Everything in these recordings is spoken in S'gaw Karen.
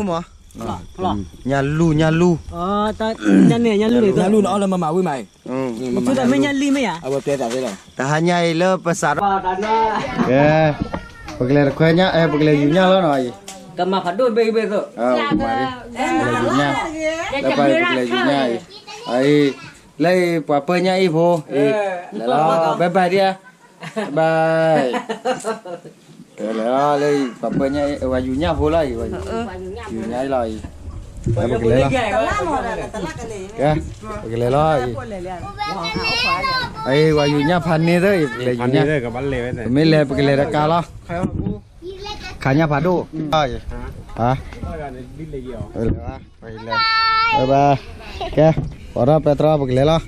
မး, ညၣ်လူၢ် ညၣ်လူၢ်, ညၣ်လူၢ်န့ၣ်အီၣ်လၢမမၤဝံၤမး, မ့ၢ်ညၣ်လံၢ်မ့ၢ်ဧါ, တဟါညါအံၤလၢပစးထီၣ်, ကဲ, ပကလဲၤတခွဲညၣ် ပကလဲၤယူၤညၣ်လီၤနီၤအံၤ, ကမၤဖးဒိၣ်ဘ့ၣ်ဘ့ၣ်သိး, ပကလဲၤယူၤညၣ်, လၢပကလဲၤယူၤညၣ်အံၤ, အံၤ, လၢအံၤပှၤပၢညၣ်အံၤဖိ, လဲၤလီၤ bye bye ဒံဧါ, bye, လဲၤလီၤလၢပှၤပၢညၣ်အံၤ ဝဲယူၤညၣ်ဖိလီၤအံၤ, ယူၤညၣ်အံၤလီၤအံၤ, ပကလဲၤလီၤ, ကဲ, ပကလဲၤလီၤအံၤ, အံၤ ဝဲယူၤညၣ်ဖးန့ၢ်သၢအံၤ ပကလဲၤယူၤညၣ်, ပမ့ၢ်လဲၤ ပကလဲၤတကါလီၤ, ခးညၣ်ဖးဒိၣ်, ဟါ, လဲၤဘၣ်, ကဲ, ပှၤထီၣ်ပဲတြီ ပကလဲၤလီၤ,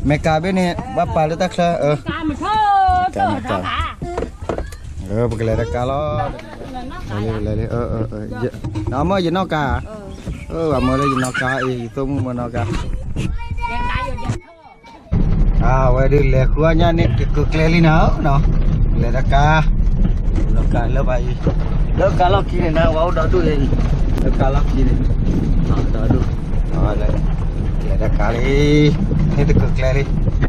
မဲာ်ကးဘ့ၣ်န့ၣ် ဘၣ်ပာ်လၢတၢ်ချၢ, ကဲ, ပကလဲၤတကါလီၤ, လဲၤလံ, နမ့ၢ်ယနီၢ်ကါ, အမၢလၢယနီၢ်ကါအံၤ ယသိၣ်မုၣ်မၢနီၢ်ကါ အဝဲဒုးလဲၤဃုအီၣ်ညၣ်န့ၣ် ကကကျဲလံနၤ, လဲၤတကါ, လၢကါလၢဘၣ်အံၤ, လၢကါလီၢ်ခံန့ၣ် နဝဲအိၣ်ဒီဒူၣ်အံၤ, လၢကါလီၢ်ခံန့ၣ်, ဒီဒူၣ်, လဲၤတကါလံ, န့ၣ်တကကျဲလံ အံ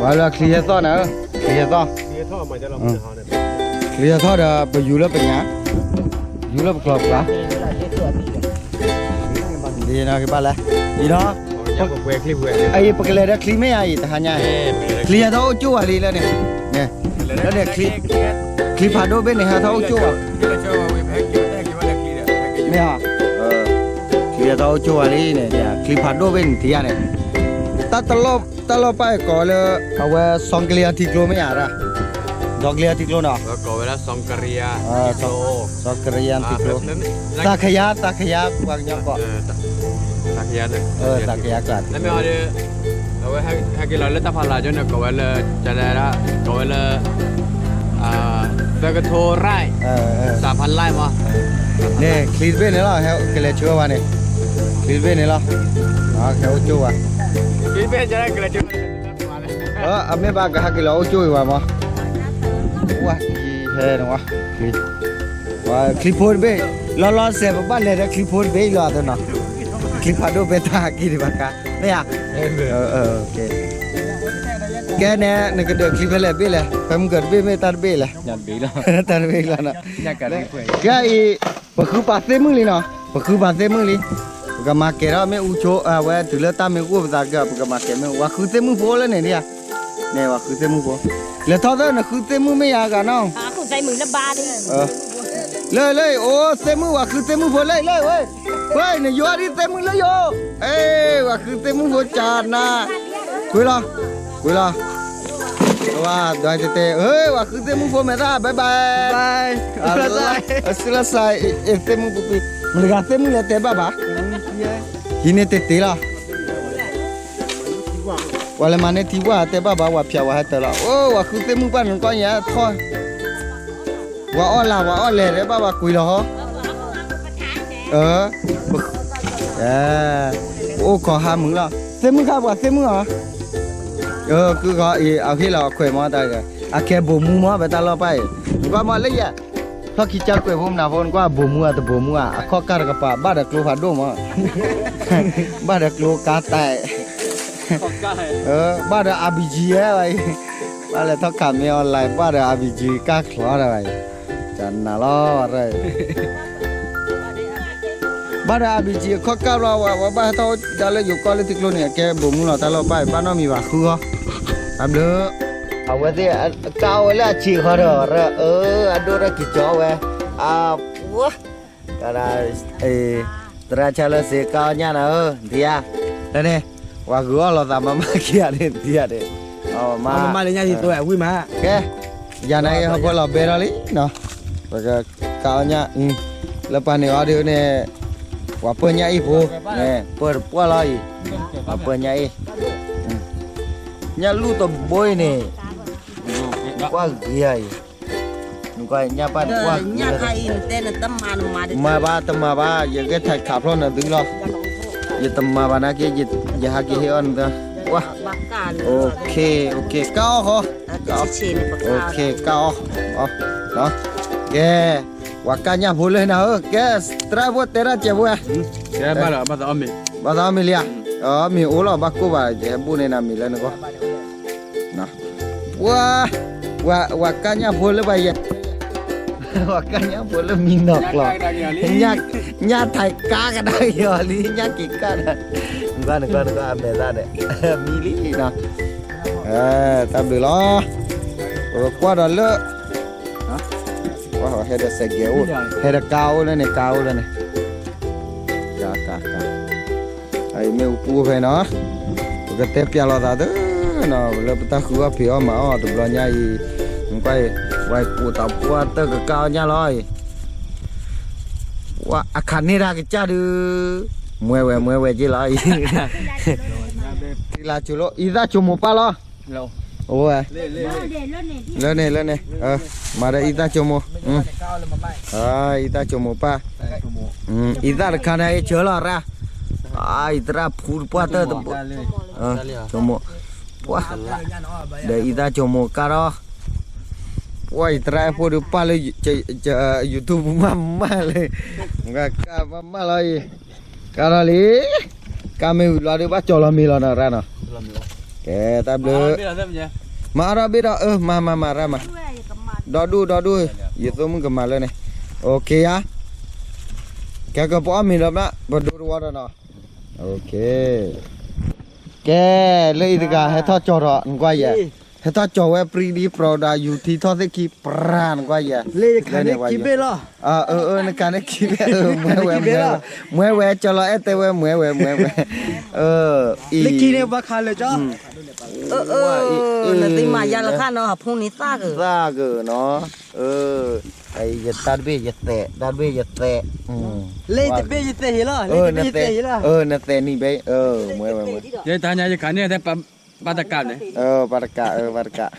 ၤန့ၣ်, ပှၤလၢချံဟဲသီၣ်နၤ, ချံဟဲသီၣ်, ချံဟဲသီၣ်ဒီး ပယူၤလၢပညၣ်, ယူၤလၢပကျီၢ်ပကျါ, ဒ်နီၢ်ကဘၣ်လဲၣ်, အံၤနီၤ, အံၤပကလဲၤဒီးချံမ့ၢ်ဧါအံၤ တဟါညါ, ချံဟဲထီၣ်အိၣ်ကၠိဝဲလံလၢန့ၣ်, လၢန့ၣ်, ချံဖးဒိၣ်ဘ့ၣ်န့ၣ် ဟဲထီၣ်အိၣ်ကၠိဝဲ, မ့ၢ်ဧါ, ချံဟဲထီၣ်အိၣ်ကၠိဝဲလံန့ၣ်, ချံဖးဒိၣ်ဘ့ၣ်န့ၣ် ထံၣ်ယါန့ၣ်, တၢ်လီၢ်ပၢ်ကိးဝဲလၢ အဝဲ စီၤကလံယၤထံကျိမ့ၢ်ဧါ, စီၤကလံယၤထံကျိနီၤ, စီၤကလံယၤထံကျိ, သးခယါ သးခယါ ပှၤကညီကိး, သးခယါ, သးခယါကျါ, အဝဲဟဲက့ၤလီၤလၢတၢ်ဖးလၢ်ကၠိန့ၣ် ကိးဝဲလၢ, ကိးဝဲလၢ, သၢကထိရၢၢ်, သးဖးလၢ်မး, န့ၣ် ချံတဘ့ၣ်န့ၣ်လီၤ ဟဲကလဲၤဆှၢဝဲန့ၣ်, ချံတဘ့ၣ်န့ၣ်လီၤ, ဟဲအိၣ်ကၠိဝဲ, ချံတဘ့ၣ်န့ၣ်ကလဲၤဆှၢ, အမ့ၢ်ဘၣ်ကဟဲက့ၤလီၤအိၣ်ကၠိအံၤဝဲမး, ဝဲ, ဟဲန့ၣ်ဝဲ, ချံဖိတဘ့ၣ်, လီၤလီၤဆဲး ပဘၣ်လဲၤဒီးချံဖိတဘ့ၣ်အံၤလီၤသနီၤ, ချံဖးဒိၣ်ဖဲတၢ်ဟးက့ၤဒံးဘၣ်ကါ, မ့ၢ်ဧါ, ကဲန့ၣ် နကဒၢးချံဖဲလဲၣ်ဘ့ၣ်လဲၣ်, ဖဲမုၢ်ကၢၤတဘ့ၣ်မ့ၢ်တၢ်တဘ့ၣ်လဲၣ်, တၢ်တဘ့ၣ်လီၤနီၤ, ကဲအံၤ, ပဃုပာ်သ့ၣ်မုၣ်လံနီၤ, ပဃုပာ်သ့ၣ်မုၣ်လံ, ပကမၤကဲၤထီၣ်မ့ၣ်အူဆိ, အဝဲတုၤလၢတၢ်မ့ၢ်အိၣ်ပသးက, ပကမၤကဲၤမ့ၣ်အူ, ပှၤဃုသ့ၣ်မုၣ်ဖိလၢန့ၣ်ဒံးဧါ, န့ၣ် ပှၤဃုသ့ၣ်မုၣ်ဖိ, လဲၤထီၣ်သၢနဃုသ့ၣ်မုၣ်မ့ၢ်ယၤဂၤနီၤ လၢလၢအံၤ အိၣ်သ့ၣ်မုၣ် ပှၤဃုသ့ၣ်မုၣ်ဖိလၢအံၤလၢအံၤဝဲ, ဝဲ နယိၤဒ်သ့ၣ်မုၣ်လၢယိၤ, အ့ ပှၤဃုသ့ၣ်မုၣ်ဖိကနၤ, ကွ့လီၤ, ကွ့လီၤ, ဝဲ ဒွးတဲတဲ အ့ ပှၤဃုသ့ၣ်မုၣ်ဖိမဲာ်သၣ် bye bye, အစုလီၤစၢ်, အ့ သ့ၣ်မုၣ်ပူၤကွံာ်, မတၤဂၤသ့ၣ်မုၣ်လဲၤတဲဘၣ်ဘၣ်, ဟံးန့ၢ်တ့ၢ်တ့ၢ်လီၤ. ပှၤလဲၤမၤန့ၢ်ထံဝၣ်တဲဘၣ်ဘၣ် ဝၤဖၠးဝဲဟဲတၢၤလီၤ. အိၣ် ဝၤဃုသ့ၣ်မုၣ်ပၢ်နကွၢ်ညါထီၣ်, ဝၤအီၣ်လၢ် ဝၤအီၣ်လဲၢ် တဲဘၣ်ဘၣ်ကွံာ်လီၤဟီ. အိၣ်ခိးဟါမုၢ်လီၤ. သ့ၣ်မုၣ်ခါ ပှၤသ့ၣ်မုၣ်အီၤ, ကုဂီၤအံၤ အဟ့ၣ်လီၤအခွဲးမးတၢ်, အကဲဘိးမူမး ပတၢ်လီၢ်ပၢ်အံၤ, နကွၢ်မးလၢယၤ ထီၣ်ခံကၢ်ကွဲးဖိမနၤဖိ နကွၢ်ဘိးမူအတဘိးမူဧါ, အခီၣ်ကၢ်တကပၤ ဘၣ်ဒီးကျိဖးဒိၣ်မး, ဘၣ်ဒီးကျိကါတဲာ်, ဘၣ်ဒီး အါဘံကံ ဝဲအံၤ, ဘၣ်လဲၤထီၣ်ခးမ့ၢ် online ဘၣ်ဒီး အါဘံကံ ကၢ်ချီတၢ်ဝဲအံၤ, ကနၤလီၤရၢ ဘၣ်ဒီး အါဘံကံ အခီၣ်ကၢ်ဘျီ ဝဲဘၣ်ဟဲထီၣ်ဒၣ်လၢယိၤကီၢ်လၢထံကျိန့ၣ် အကဲဘိးမူလီၤ တၢ်လီၢ်ပၢ်အံၤ ဘၣ်နီတမံၤဘၣ်ဃုဂီၤ, အဘျုး, အဝဲသ့ၣ်ကၢ်အီၣ်ဝဲလၢအဆံးဃီဒီး ရၢ အၢ အဒိၣ်ထီၣ်က့ၤကၠီဝဲ, အပှၤ ကဒၣ်, သရၣ်ဆၢလၢစ့ကၢ်အီၣ်ညၣ်နၤဧၢ, ဒ်ယါ, လၢန့ၣ်, ပှၤဂုာ်အီၣ်လီၤသးမၤမၤခံဂၤန့ၣ် ဒ်ယါန့ၣ်, မၤလၢညၣ်ယသိးဝံၤမး, ကဲ, ယၤန့ၣ်ဟီၣ်ဖိလီၤဘဲထီၣ်လံနီၤ, ပကၢ်အီၣ်ညၣ်, လၢပှၤန့ၣ်အီၤဒုးန့ၣ်, ပှၤပၢၢ်ညၣ်အ့ၣ်ဖိ, ပၢၢ်တပှၢ်လီၤအံၤ, ပှၤပၢၢ်ညၣ်အ့ၣ်, ညၣ်လူၢ်တဘိအံၤန့ၣ်, ကွၢ်ဂ့ၤအံၤ နကွၢ်ညၣ်ပၢ်တပှၢ်, မၤဘၣ်တမၤဘၣ် ယကဲထံၣ်ခးဖျီၣ်နသုလီၤ, ယတမၤဘၣ်နာ်က့, ယဟးက့ၤဟ့ၣ်အီၣ်နသု, ကၢ်အီၣ်ဃီ, ကဲ, ပှၤကၢ်ညၣ်ဖိလၢနၤဧၢ, ကဲ, သရၣ်ဖိတဲတၢ်ကဲးဖိဝဲ, ဘၣ်သးအီၣ်မ့ၤလံဧါ, မ့ၢ်အိၣ်လီၤ ဘၣ်ကိၢ်ဘၣ် ယဟဲဘူၣ်န့ၢ်နၤမ့ၤလၢနဂီၢ် ပှၤ, ပှၤကၢ်ညၣ်ဖိလၢပှၤယဲ, ပှၤကၢ်ညၣ်ဖိလၢမံနီၢ်ကျီ, ညၣ်ထံးကါကဒါက့ၤအီၤလံ ညၣ်က့ၤကၢ်ဒီး, နကွၢ်နကွၢ်နကွၢ် အမဲာ်သၣ်ဒီး, မံလံနီၤ, တၢ်ဘျုးလီၤ, ပကကွၢ်ဒီးလၢ ဟဲဒီးစဲးကဲးအိၣ်, ဟဲဒီးကါအိၣ်လၢန့ၣ် ကါအိၣ်လၢန့ၣ်, ကါ, ကါ, ကါ, အအံၤမ့ၣ်အူပူၤဖဲနီၤ, ပကတဲပျးလိာ်သးသနီၤ လၢပတၢ်ဃုအီၣ်ဖံးအီၣ်မၤအီၣ်တဘျီညါအံၤ, နကွၢ်အံၤ, ဝဲပူၤသးပှၢ်တၢ်ကကၢ်အီၣ်ညၣ်လီၤအံၤ, အခးန့ၢ်တၢ်ကစၢ်ဒုး, မွဲဝဲ မွဲဝဲက့လီၤအံၤ, ထံလၢကၠိလိ အံသၣ်ကၠိမိၢ်ပၢ်လီၤ, အိၣ်ဝဲ လၢန့ၣ် လၢန့ၣ်, မၤဒီးအံသၣ်ကၠိမိၢ်, အံသၣ်ကၠိမိၢ်ပၢ်, အံသၣ်တခါန့ၣ် အ့ၣ်ဆၢလီၤရၣ်, အံသရၣ်ဖူတပှၢ်တၢၢ်တဘိ, ကၠိမိၢ်, ပှၢ်, ဒီးအံသၣ်ကၠိမိၢ်ကၢ်ဒီး, ပှၢ်အံသရၣ်အဲၣ်ဖိဒုးပၢ်လၢ YouTube မးမးလၢ, ကၢ်မးမးလီၤအံၤ, ကၢ်ထီၣ်လံ, ကၢ်မ့ၢ်ဝံၤလီၤဒုးဘၣ်ကၠီၤလီၤမ့ၤလီၤနီၤရၣ်နီၤ, ကဲတၢ်ဘျုး, မၤအါထီၣ်ဘ့ၣ်ဒီး အၢ မၤမၤမၤရၣ်မၤ, ဒီဒူၣ်ဒီဒူၣ်, ယသိမုၣ်ကမၤလၢန့ၣ်, အိၣ်ခ့ယါ, ကဲကပအီၣ်မ့ၤဒီး ပဒိတဝီဒီးနီၤ, အိၣ်ခ့, ကဲ, လၢအံၤတဂၤဟဲထီၣ်ကၠီၤထီၣ် နကွၢ်ယဲ, ဟဲထီၣ်ကၠီၤဝဲ ပရံဒံ ပရီဒါ ယူၤထံထီၣ်သ့ၣ်ခံ ပြၤ နကွၢ်ယဲ, လၢယခးန့ၢ်ခံဘ့ၣ်လီၤ, အၢ နခးန့ၢ်ခံဘ့ၣ်, မွဲဝဲ မွဲဝဲ ကၠီၤလီၤအဲၣ်တဲဝဲ မွဲဝဲ မွဲဝဲ, အံၤ, နသ့မၤယါလီၤခါနီၤ အဖိန့ၣ်သၣ်ကၢၢ်, သၣ်ကၢၢ်နီၤ, ယတၢ်တဘ့ၣ်ယသဲး တၢ်တဘ့ၣ်ယသဲး, လၢတဘ့ၣ်ယသဲးဟ့လီၤ, နသဲးနံၤဘ့ၣ်, မွဲဝဲ မွဲ, ယတၢ်ညါယခးန့ၢ် ပၢ်တကးန့ၣ်, ပၢ်တကး, ပၢ်တကး,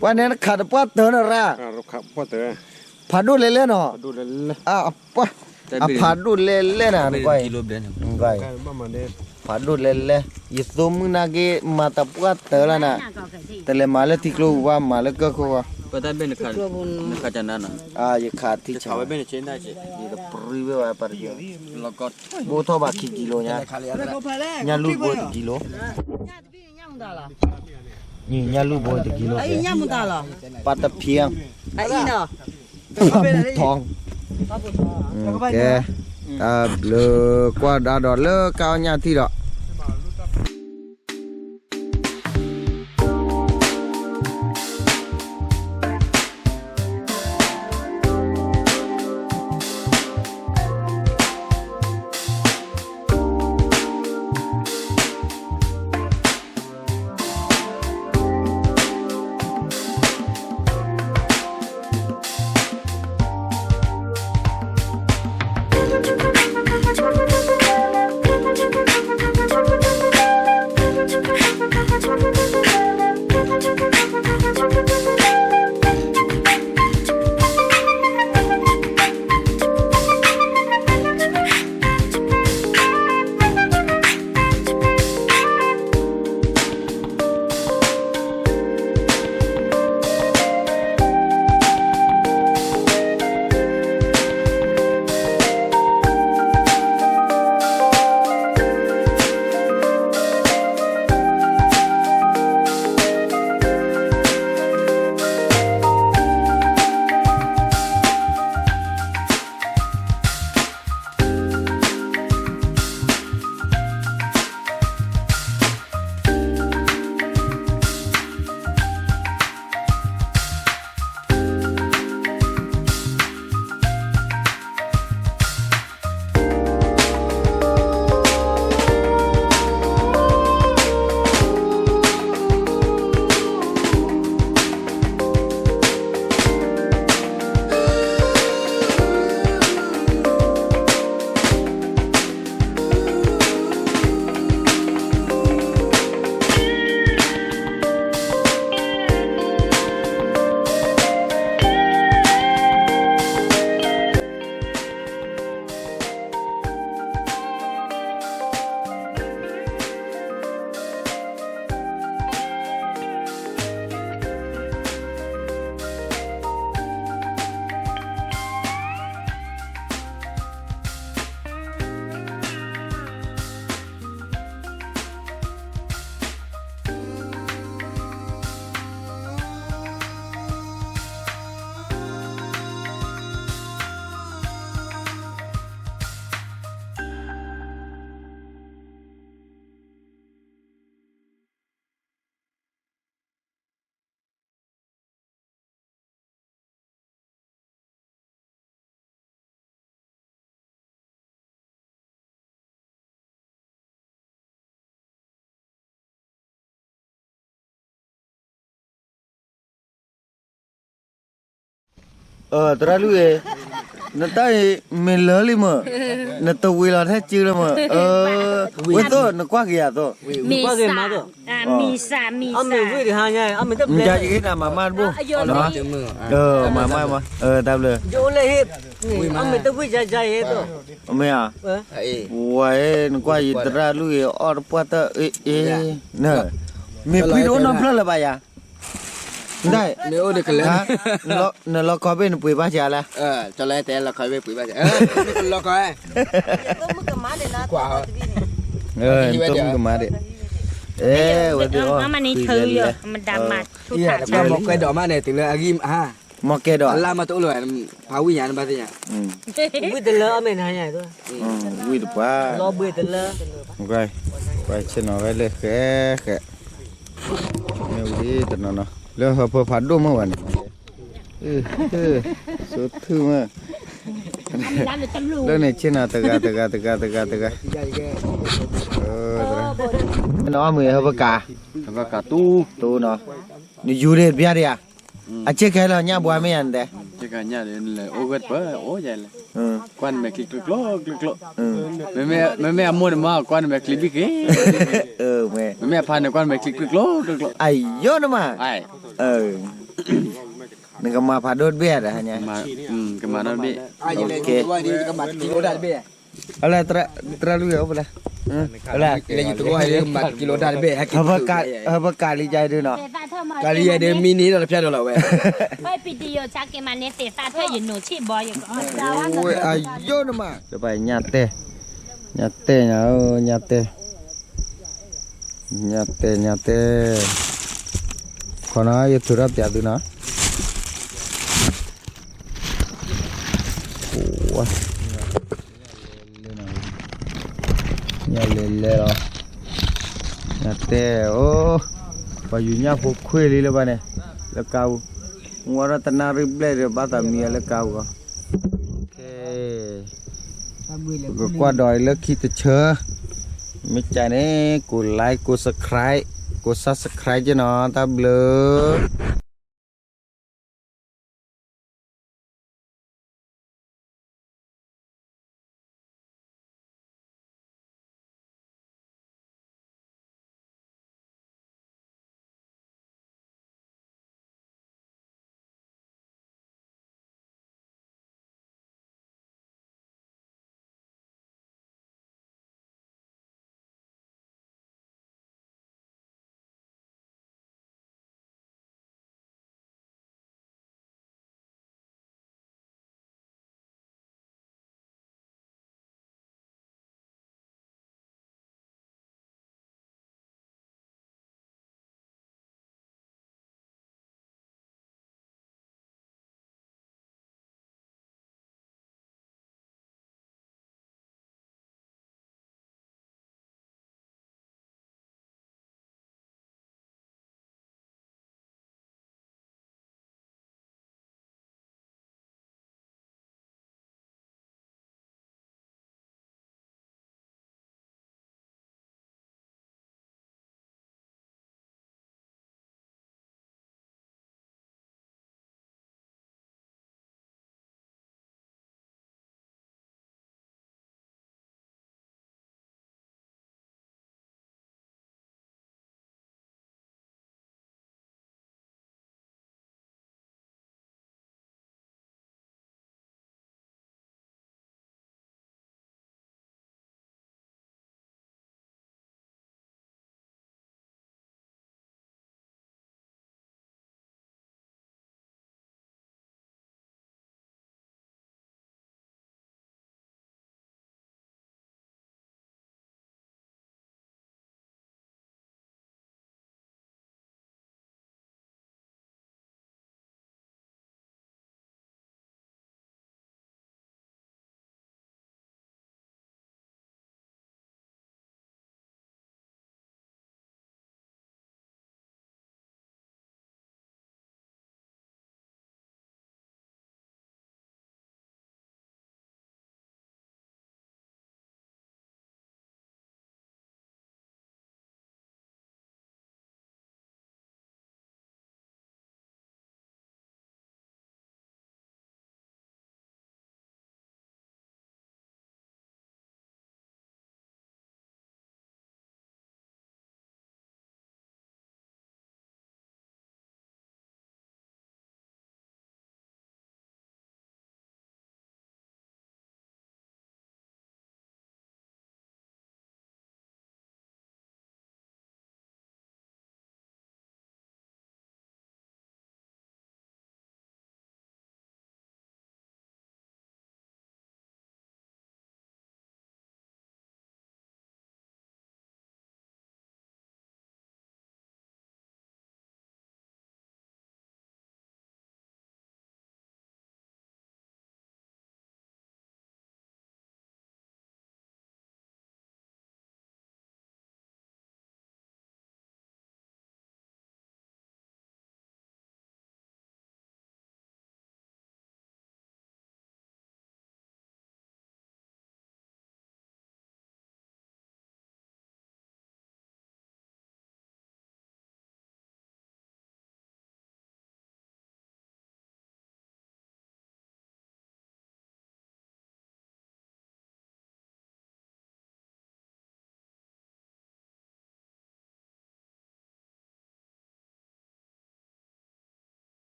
ပှၤန့ၣ်နခးတပှၢ်တၢၢ်နရၣ်, ဖးဒိၣ်လဲၣ်လဲၣ်နီၤ, ပှၢ်, အဖးဒိၣ်လဲၣ်လဲၣ်နၤ, နကွၢ်အံၤ, ဖးဒိၣ်လဲၣ်လဲၣ်, ယသိမုၣ်နာ်က့ မၤတပှၢ်တၢၢ်လၢနၤ, တလဲၤမၤလၢထံကျိပူၤဘၣ် မၤလၢကၢၢ်ခိၣ်ဘၣ်, ယခးထံဆး, ယကပြံဝဲဝဲပှၤတက့ၢ်, ဘိထီၣ်ဘၣ်ခံကံလိညါ, ညၣ်လူၢ်ဘိတကံလိ ညၣ်လူၢ်ဘိတကံလိ, ပှၤတဖံး, ပှၤမူထီ, ကဲ, တၢ်ဘျုးကွၢ်ဒါဒီးလၢကၢ်အီၣ်ညၣ်ထံၣ်ဒီး သရၣ်လွံၢ်ဂ့ၤ, နတၢ်အံၤ မ့ၢ်လၢလံမ့ၢ်, နတဝံၤလီၤထဲစုလၢမ့ၢ်, ဝဲသိးနကွၢ်က့ၤယၤသိး, မ့ၢ်စၢ်, မ့ၢ်စၢ်, မ့ၢ်စၢ်, မ့ၢ်စၢ်, ယကဟ့ၣ်နၤမၤမၢ်တဘိ, မၤမၢ်မး, တၢ်ဘျုး, မ့ၢ်ဧါ, ဝဲ နကွၢ်ယသရၣ်လွံၢ်ဂ့ၤ အီၣ်တပှၢ်တၢၢ်အ့ၣ်အ့ၣ်, မ့ၢ်ဖှံတအိၣ်နီတဖျၢၣ်လၢၤဘၣ်ယၤ ဒၣ်, နလီၤခီဘ့ၣ်နပှ့ၤဘၣ်စှၤလဲၣ်, လီၤခီ, တမုၣ်ကမါဒံး, အဲ, ဝဲဒၣ်, မၤကွဲဒီးမးန့ၣ် တုၤလၢအဂံၢ်, မၤကဲဒီး, အလါမၤတအိၣ်လၢၤ, ဖးဝံၣ်ညါနဘၣ်သ့ၣ်ညါ, ဝံၣ်တလၢအမဲာ်နဟါညါ, ဝံၣ်တပှၢ်, လီၤဘှံးတလၢ, ကွၢ်ဆ့ၣ်နီၤဝဲလၢဃဲဃဲ မ့ၢ်ဝံၤတနီၤနီၤ လၢဟၢဖၢဖးဒိၣ်မ့ၢ်ဝဲန့ၣ်, ဆိထုမ့ၢ်, လၢန့ၣ်ဆ့ၣ်နီၤတဂၤတဂၤတဂၤတဂၤတဂၤ, နအီၣ်မ့ၢ်ဟၢဖၢကး, ဟၢဖၢကးတူ, တူနီၤ, နယူၤဒံးတပျၢ်ဒံးဧါ, အဆ့ၣ်ကဲလီၤညၣ်ဘှါမ့ၢ်ယၤနတဲ, အိၣ်ဂၢၢ်ပၢ, ကွၢ်နမဲာ်ချံကျိကျိကျိကျိ, မ့မ့ၢ်အမိၢ်န့ၣ်မ့ၢ်ကွၢ်နမဲာ်ချံဘံၣ်က့ၤ, မ့မ့ၢ်အဖါန့ၣ်ကွၢ်နမဲာ်ချံကျိကျိကျိကျိ, အယိနမး, နကမၤဖးဒိၣ်တဘ့ၣ်ဧါတဟါညါ, ကမၤဒိၣ်တဘ့ၣ်, အလၢ, သရၣ်လွံၢ်ဂ့ၤအိၣ်ဖဲလဲၣ်, ဟၢဖၢကးလံယၤဒုနီၤ, ကးလံယၤဒုမံန့ၣ်ဒီးတဖျါဒီးလီၤဝဲ, အယိနမး, လၢပှၤညၣ်တဲ, ညၣ်တဲညါ, ညၣ်တဲ, ညၣ်တဲ, ညၣ်တဲ, ခီနီၤ ယထုးထီၣ်ပျးသုနီၤ, ညၣ်လဲၤလဲၤလီၤ, ညၣ်တဲ, အိ, ပှၤယူၤညၣ်ဖိခွ့လံလၢၤဘၣ်န့ၣ်, လၢကါပူၤ, မ့ၢ်ဝဲဒၣ်တနၣ်ရံၣ်ဘျဲၣ်ဒီးဘၣ်သးမံအီၤလၢကါပူၤကီး, ပကကွၢ်ဒီးလၢခံတဆၢ, မ့ၢ်ကန့ၣ် ကိး like ကိး subscribe, ကိး subscribe က့နီၤ, တၢ်ဘျုး.